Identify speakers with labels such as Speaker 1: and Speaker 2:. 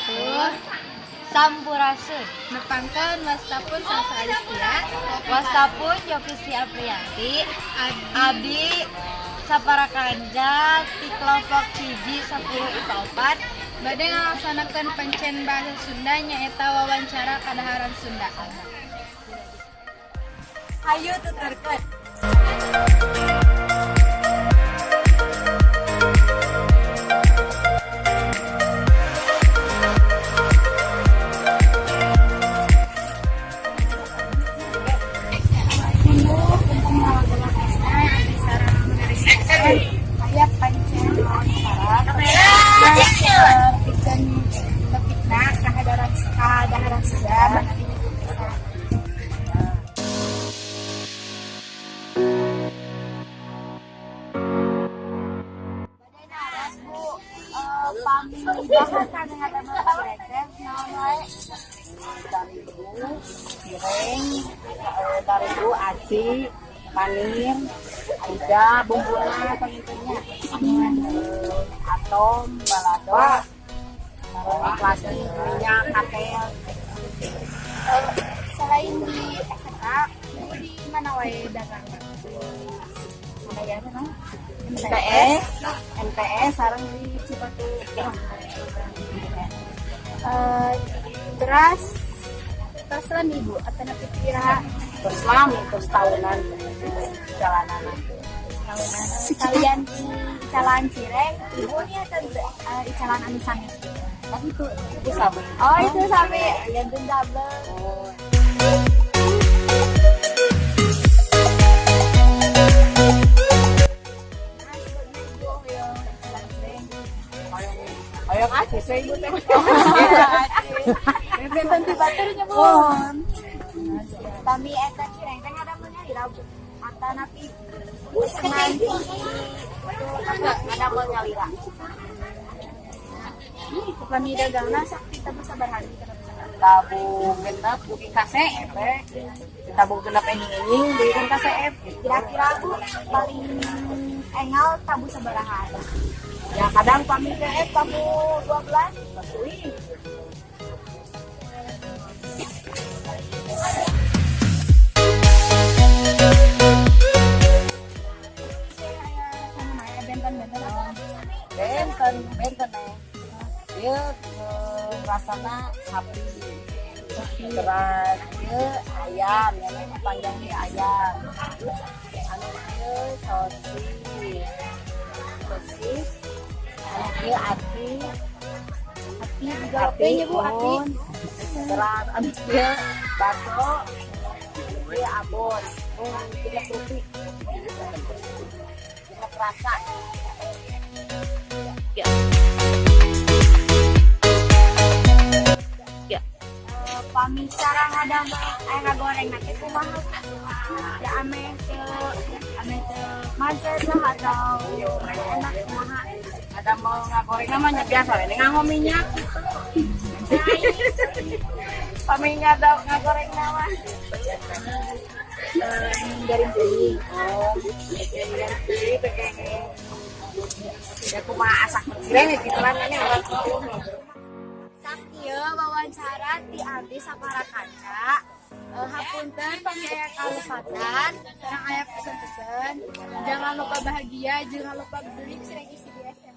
Speaker 1: Wabarakatuh.
Speaker 2: Sampurasun.
Speaker 1: Nepangkeun wasta pun Salsa Alistia.
Speaker 2: Wasta pun Yovisi Aprianti. Abdi sapara kanca ti kelompok 1 10 IPA 4
Speaker 1: bade ngalaksanakeun pencen bahasa Sunda nyaeta wawancara kadaharan Sunda.
Speaker 2: Hayu tuturkeun.
Speaker 1: Aya pancen wawancara pikeun topikna kadaharan Sunda manawi Ibu bisa.
Speaker 2: Bade naros, Bu, pami bahan kangge ngadamel cireng teh naon wae?
Speaker 3: Tarigu, cireng, tarigu, aci, panir, iga, bumbuna panginten nya. Atom, balado, plastik, minyak, katel.
Speaker 1: Selain di SMA, Ibu di mana wae dagang?
Speaker 3: Mana ya memang? MTS, MTS, sareng di Cibatu.
Speaker 1: Beras tos lami, Ibu, atau nepi pira?
Speaker 3: Terus lami, terus tahunan jalanan.
Speaker 1: Kalian di icalan cireng, Ibu ini atau icalan anu sanes?
Speaker 3: Tapi itu sama.
Speaker 2: Oh, itu sampai yang double.
Speaker 3: Oh.
Speaker 1: Nah, sebelumnya Ibu hoyong icalan cireng.
Speaker 3: Hoyong aja saya ibu teh.
Speaker 1: Benten ti baturnya, Bu.
Speaker 2: Pami eta cireng teh ngadamelnya lila, Bu? Atanapi pesenan ti ngadamel nyalira?
Speaker 1: Upami dagangna sok tabuh sabaraha liter?
Speaker 3: Tabuh genep dugi ka seep. Tabuh genep enjing-enjing dugi ka seep.
Speaker 2: Kira-kira, Bu, paling engal tabuh sabaraha?
Speaker 3: Ya kadang pami seep tabuh 12 basuih.
Speaker 1: Benten-benten atau sami?
Speaker 3: Benten, benten eh. Ieu rasana sapi. Terus ieu ayam, ya memang panjang ieu ayam. Anu ieu sosis. Sosis. Anu ieu ati.
Speaker 1: Ati juga oke nya, Bu, ati.
Speaker 3: Terus anu ieu bakso. Ieu abon. Oh, genep rupi. Genep rasa.
Speaker 2: Pami cara ngadamel ngagoreng teh kumaha? Ya ameh teu macet lah atau enak kumaha?
Speaker 3: Ada mau ngagoreng namanya biasa we nganggo minyak gitu. Pami ngagoreng nama.
Speaker 1: Garing teuing.
Speaker 3: Oh, garing teuing teh ya kumaha asak cireng gitu lah nanya orang.
Speaker 2: Sakieu wawancara ti abdi sapara kanca.
Speaker 1: Hapunten pami aya kalepatan, sareng aya pesen-pesen. Jangan lupa bahagia, jangan lupa beli cireng isi di SMA.